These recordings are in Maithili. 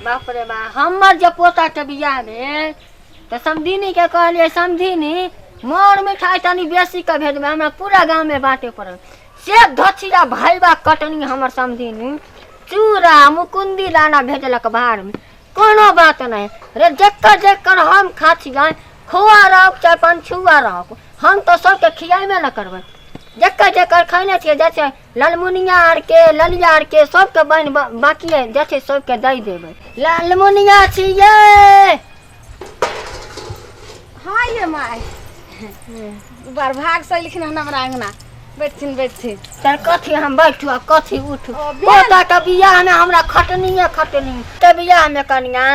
बाप रे बा, हमर जे पोताके बियाह भेल तऽ समधिनीके कहलियै, समधिनी मर मिठाइ तनी बेसी के भेजबै, हमरा पूरा गाँवमे बाँटे पड़ल। से धोछिया भैबा कटनी हमर समधिनी चूड़ा मुकुंदी दाना भेजलक बाहरमे। कोनो बात नहि रे, जकर जकर हम खा छियै, खोआ रहक चाहे पंछुआ रहक, हम तऽ सबके खियाबे ने करबै। जकर जकर खैने छियै, जैसे ललमुनिया आरके, ललिया आरके, सबके बनि बाकी जे छै सबके दै देबै। ललमुनिया छियै। हाँ ये माय, बड़ भाग से एलखिन हन हमरा अंगना। बैठथिन बैठथिन। तर कथी हम बैठू आ कथी उठू? पोता के बियाह में हमरा खटनिए खटनी के बियाह में कनिया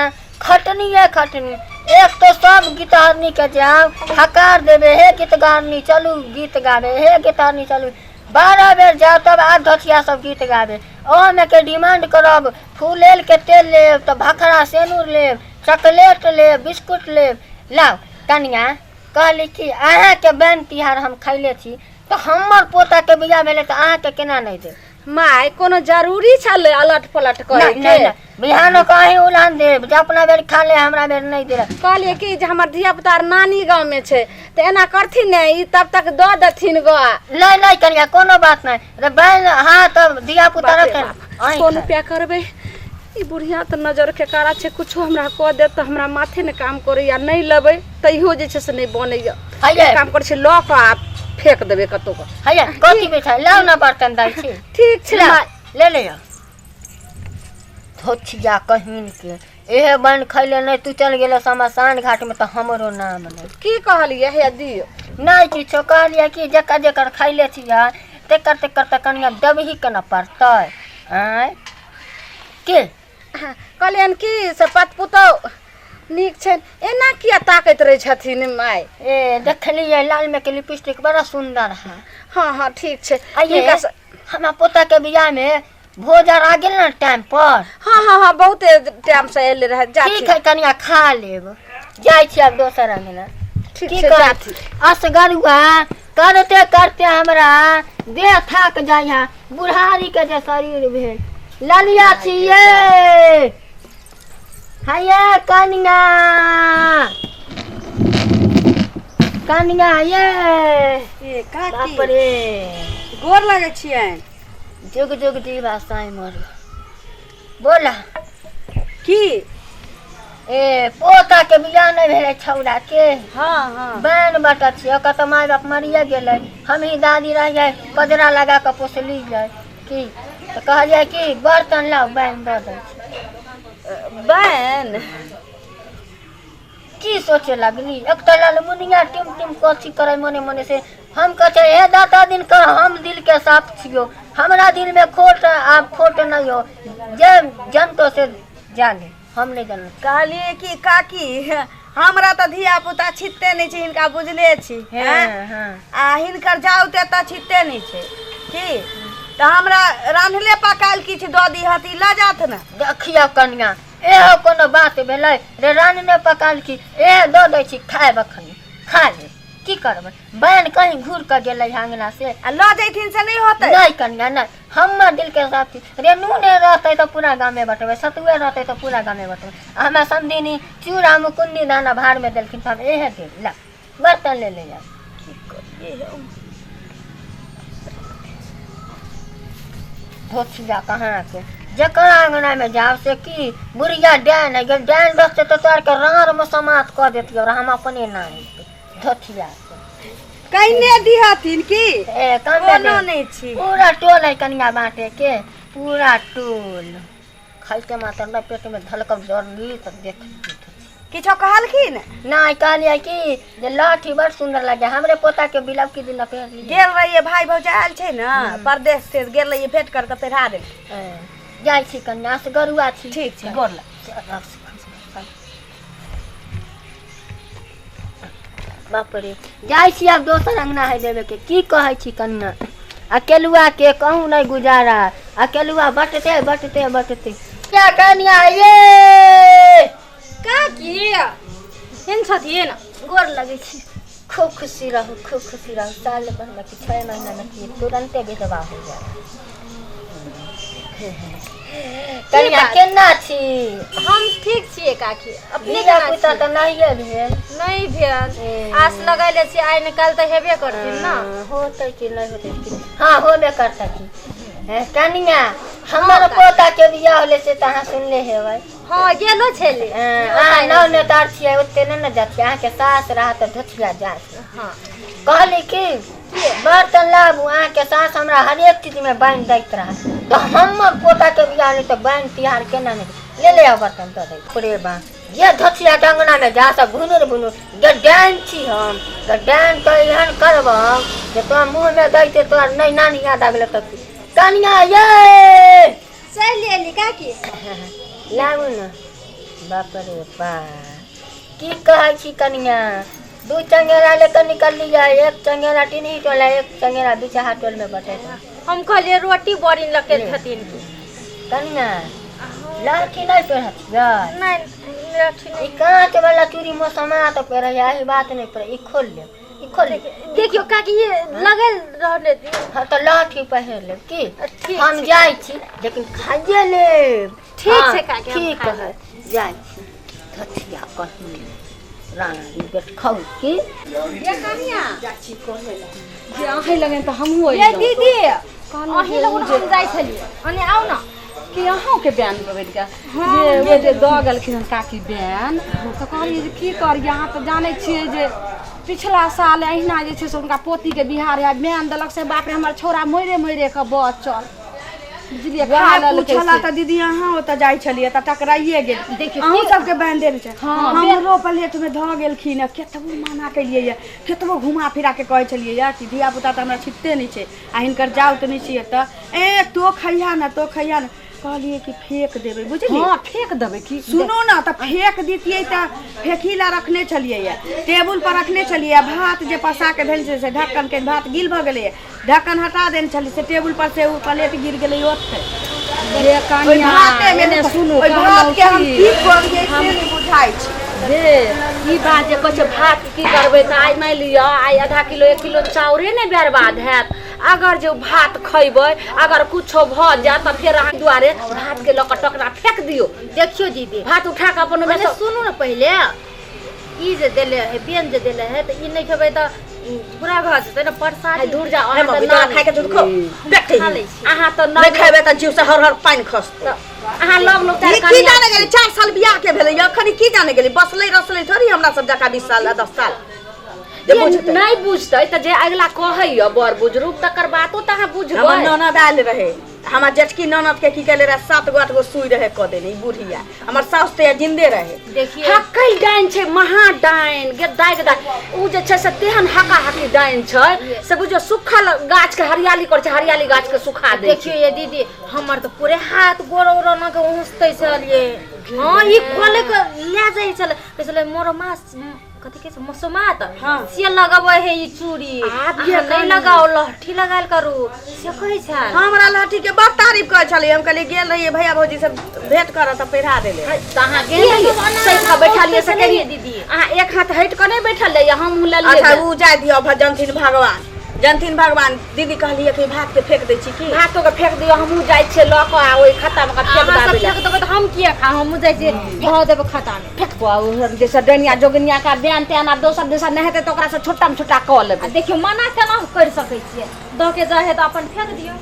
खटनिए खटनी। एक तो सब गीतहारनी के जाओ हकार देवे, हे गीतगारनी चलू गीत गावे, हे गीतहारनी चलू, 12 बेर जाओ तब आठ धथिया सब गीत गावे। ओहमे के डिमांड करब, फूलेल के तेल लेब तऽ भखरा सेनूर लेब, चॉकलेट लेब, बिस्कुट लेब। लाउ कनिया, कहली कि अहाँके बैन तिहार हम खैले छी तऽ हमर पोताके बियाह भेलै तऽ अहाँके केना नहि देब? माय, कोनो जरूरी छलै अलट पलट करे के? नहि, बिहानो कहीं उलान देब जे अपना बेर खा ले, हमरा बेर नहि देब। कहलियै कि जे हमर धिया पुता नानी गाँव में छै तऽ एना करथिन ने ई, तब तक दऽ देथिन गो। नहि नहि कनिया, कोनो बात नहि रे बहन। हाँ, तब धिया पुता रहतै। कोन उपाय करबै? ई बुढ़िया तऽ नजर के कारा छै, कुछो हमरा कऽ देत तऽ हमरा माथे ने काम करैया। नहि लेबै तैयो जे छै से नहि बनैया। काम करै छै, लऽ कऽ आ फेक देबै कतौ कऽ। हैया कथी मिठाइ लाउ ने, बर्तन दै छी। ठीक छै। ले ले। धोछिया कहीन के, एहे बन खैले नहि, तू चल गेलो शमशान घाट में तऽ हमरो नाम नहि। की कहलियै? हे दियौ। नहि किछो कहलियै कि जकर जकर खैले छियै तेकर तेकर तऽ कनिया देबही के ने पड़तै। आँय के कहलियनि कि से पत पुतहु नीक छनि, एना किया ताकैत रहै छथिन माय? ए देखलियै लाल में के लिपस्टिक बड़ा सुंदर है। हँ हँ, ठीक छै। आइए हिनका से- हमरा पोता के बियाह में भोज आर आ गेल ने टाइम पर? हँ हँ हँ, बहुते टाइम से एले रहे। जाथिन। ठीक है कनिया, खा लेब। जाइ छी आब दोसर अंगना। ठीक की छै। कहै जाथिन। असगरुआ करते करते हमरा देह थाक जाइ है, बुढ़ारी के जे शरीर भेल। ललिया छियै। हैया कनिया, कनिया ये। ए काकी। बाप रे। गोर लगै छियनि। जुग जुग जीवा साई मर। बोला। की? ए पोता के बियाह नहि भेलै छौड़ा के? हँ हँ। बैन बटत छियै, ओकर तऽ माय बाप मरिए गेलै, हमही दादी रहियै, पजरा लगा कऽ पोसलियै। की तऽ कहलियै कि बर्तन लाउ, बैन दऽ दै छी। बैन? की सोचे लगली? एक तऽ ललमुनिया टिम टिम कथी करै मने मने से। हम कहै छै, हे दाता दिन कर, हम दिल के साफ छियो, हमरा दिल में खोट आब खोट नहीं हो, जे जनतो से जाने, हम नहीं जानत। कहलियै कि काकी, हमरा तऽ धिया पुता छिटते नहि छै, हिनका बुझले छी। हैं? हाँ। आ हिनकर जाउ तऽ एतऽ छिटते नहि छै, की तऽ हमरा रान्हले पकायल किछु दऽ दिहत, ई लऽ जात ने। देखियौ कनिया, एहो कोनो बात भेलै रे? रान्हने पकायल की ए दऽ दै छी, खायब अखन खा ले। की करबै, बहन कहीं घूर कऽ गेलै हँ अंगना से। आ लऽ जैथिन से नहि होतै? नहि कनिया नहि, हमर दिल के साथ रे। नूने रहतै तऽ पूरा गामे बटबै, सतुए रहतै तऽ पूरा गामे बटबै। आ हमरा समधिनी चूड़ा मुकुंदी दाना भार में देलखिन तऽ हम एहे देब। ला बर्तन ले ले जाओ। धोछिया कहाँ के, जकर अंगना में जाओ से की बुढ़िया डाइन है गेल। डाइन रखते तऽ तोहर के राड़ में समात कऽ देतियौ हम अपने नाम धोछिया के। कहिने दिहथिन की? ए कम कोनो नहि छी। पूरा टोल है कनिया बांटे के, पूरा टोल खाइते मात्र न पेट में धलकब जरली तब देख। किछो कहलखिन? नहीं, कहलियै कि जे लाठी बड़ सुंदर लगे, हमरे पोता के बिलाव की दिन पहिर लियै। गेल रहियै, भाय भौजाइ आयल छै ने परदेश से, गेल रहियै भेंट कर तऽ पहिरा देलखिन। ए, जाइ छी कन्या, असगरुआ छी। ठीक छै, गोर लग। बाप रे, जाइ छी आब दोसर अंगना है देवे के। की कहै छी कन्या, अकेलुआ के कहूँ नहीं गुजारा, अकेलुआ बटते बटते बटते। क्या कन्या ये? काकी एहन छथिन? गोर लगै छी, खूब खुशी रहू, खूब खुशी रहू। साल भर में कि 6 महीना में कि तुरंते विधवा हो जाए। कन्या केना छी? हम ठीक छियै काकी, अपने धिया केना पुता छियै? तऽ नहिए भेल। नहि भेल। ए। आस लगैले छियै, आइ ने काल्हि तऽ हेबे करथिन ने। हाँ, होतै कि नहि होतै कि? हाँ, होबे करतै की। हे, कनिया, हमर पोता के बियाह होलै से तऽ अहाँ सुनले हेबै। हँ, गेलो छलै। अहाँ नव नेतार छियै, ओते नहि ने जाइ छियै। अहाँके सास रहत तऽ धोथिया जायत। हँ। कहली कि बर्तन लाबू, अहाँके सास हमरा हरेक चीजमे बान्हि दैत रहत, तऽ हमर पोताके बियाह होलै तऽ बान्हि तिहार केना नहि? ले ले आउ बर्तन दऽ दै पूरे बा जे धोथिया के अंगनामे जा सब घुनुर घुनुर गड्डान छी हम गड्डान, तऽ एहन करब जे तोरा मुँहमे दैते तोरा नहि नानी याद आ गेलै। तऽ कनिया ये चलि एली काकी। लाबू ने। बाप रे बा, की कहै छी कनिया, दू चंगेरा लेके निकललियै, एक चंगेरा टिनही टोला, एक चंगेरा बिचहा टोलमे बटेत। हम कहलियै रोटी बड़ी लके छथिन की। कनिया, लहठी नहि पहिरत छियै? नहि, लहठी ई नहि। काँच वाला चूड़ी मौसमा तऽ पहिरै, एहि बात नहि पहिरै। ई खोल लेब, ई खोल लेब। देखियौ काकी, ई लगल रहने दियौ। हाँ, तऽ लहठी पहिर लेब की। ठीक हम छै। जाइ छी, लेकिन खाइए लेब। ठीक हाँ, छै काकी, हम ठीक खा है, जाइ छी। धथिया कहीं रानी बेटखौ की। ये कनिया, जे अहीं लगन तऽ हमहूँ ये अइलहुँ। दीदी, कहलहुँ अहीं जे लगन ओ जे हम जाइ छलियै, अने आउ ने। कि अहूँके बयान पकड़ि कऽ जे ओ जे दऽ गेलखिन हन काकी बयान, तऽ कहलियै जे की करियै? अहाँ तऽ जानै छियै जे पिछला साल अहिना जे छै से हुनका पोतीके बियाह रहै, बयान देलक से बाप रे, हमर छौड़ा मरे मरे कऽ बचल, बुझलियै, खा वएह लेलकै पूछला से। तऽ दीदी, अहाँ ओतऽ जाइ छलियै तऽ टकराइए गेल। देखियौ अहूँ सबके बान्हि देने छै। हँ, हमरो प्लेट मे धऽ गेलखिन। केतबो मना केलियै ये, केतबो घुमा फिरा के कहै छलियै ये कि धिया पुता तऽ हमरा छिटते नहि छै आ हिनकर जाउ तऽ नहि छियै, तऽ ए तो खैहा ने, तो खैहा ने। कहलियै कि फेक देबै, बुझलियै? हँ, फेक देबै की। सुनू ने, तऽ फेक दितियै तऽ फेकी ला रखने छलियै ये, टेबुल पर रखने छलियै। भात जे पसा के धैल छै से ढक्कन के भात गिल भऽ गेलैये, ढक्कन हटा देने छलियै से टेबुल पर से ओ प्लेट गिर गेलै ओतै। हे ओहि कनिया, भाते मे एने सुनू, ओहि भात के हम कहलहुँ की करियै से नहि बुझाइ छै। हे, ई बात जे कहै छै भात की करबै, तऽ आइ मानि लिअ आइ आधा किलो 1 किलो चाउरे नहि बर्बाद हैत। अगर जे भात खैबै, अगर कुछो भऽ जायत तऽ फेर अहाँ दुआरे भातके लऽ कऽ टोकरा फेक दियौ। देखियौ दीदी, भात उठा कऽ अपन ओहिमे अने सुनू ने पहिले, ई जे देले है बेन जे देले है, तऽ ई नहि खेबै तऽ बुरा भऽ जेतै ने परसादी। दूर जाओ। हे अहाँ मम्मी, तऽ तोरा नानी खाय के दूध खो बैठे। खा लै छी। अहाँ तऽ नहि खेबै तऽ जीव से हर हर पानि खसतौ। अहाँ लग लोग ई की जाने गेली, 4 साल बियाह के भेलै, अखन की जाने गेली, बसलै रसलै थोड़ी हमरा सब जकाँ 20 साल आ 10 साल जे बुझतै। नहि बुझतै तऽ जे अगिला कहैया बड़ बुजुर्ग, तकर बातो तऽ अहाँ बुझबै। हमर ननद आयल रहे, हमर जेठकी ननद के की केले रहे, 7 गो 8 गो सुई रहे कऽ देने ई बुढ़िया। हमर साउस तऽ जिंदे रहे। देखिए, हकै डाइन छै, महा डाइन गेदाइ गेदाइ। ओ जे छै से तेहन हका हकी डाइन छै से बुझियौ सुखल गाछ के हरियाली करै छै, हरियाली गाछ के सुखा दै। देखियौ ये दीदी, हमर तऽ पूरे हाथ गोड़ उड़ के उहुँचतै छलियै। हँ, ई खोले के लए जाइ छलै, कहै छलै मोर मास कथी कहै छै मसोमात। हाँ। से लगबै है ई चूड़ी। आब ये अहाँ नहि कनी। लगाओ, लहठी लगायल करू, से कहै छै। हमरा लहठी के बड़ तारीफ करै छलै। हम कहलियै, गेल रहियै भैया भौजी से भेंट करऽ तऽ पहिरा देले। तऽ अहाँ गेल रहियै, सटि कऽ बैठलियै से छलैये कहियै दीदी। अहाँ एक हाथ हटि कऽ नहि बैठल रहियै, हमहूँ लेलियै। अच्छा, उ जाय दियौ, जनथिन भगवान, जनथिन भगवान। दीदी, कहलियै कि भात के फेंक दै छी की? भातो के फेंक दियौ, हमहूँ जाइ छियै लऽ कऽ आ ओहि खत्ता मे कऽ फेंक अहाँ सब दाबै लए। फेंक देबै तऽ हम किया खा? हमहूँ जाइ छियै, धऽ देबै खत्तामे। फेंक ओ जैसे डनिया जोगिनिया का बयान त्यान, आब दोसर दोसर नहि हेतै तऽ ओकरा से छोटा मे छोटा कऽ आ लेबै। देखियौ, मना केना करि सकै छियै? दऽ के जाइ है तऽ अपन फेंक दियौ।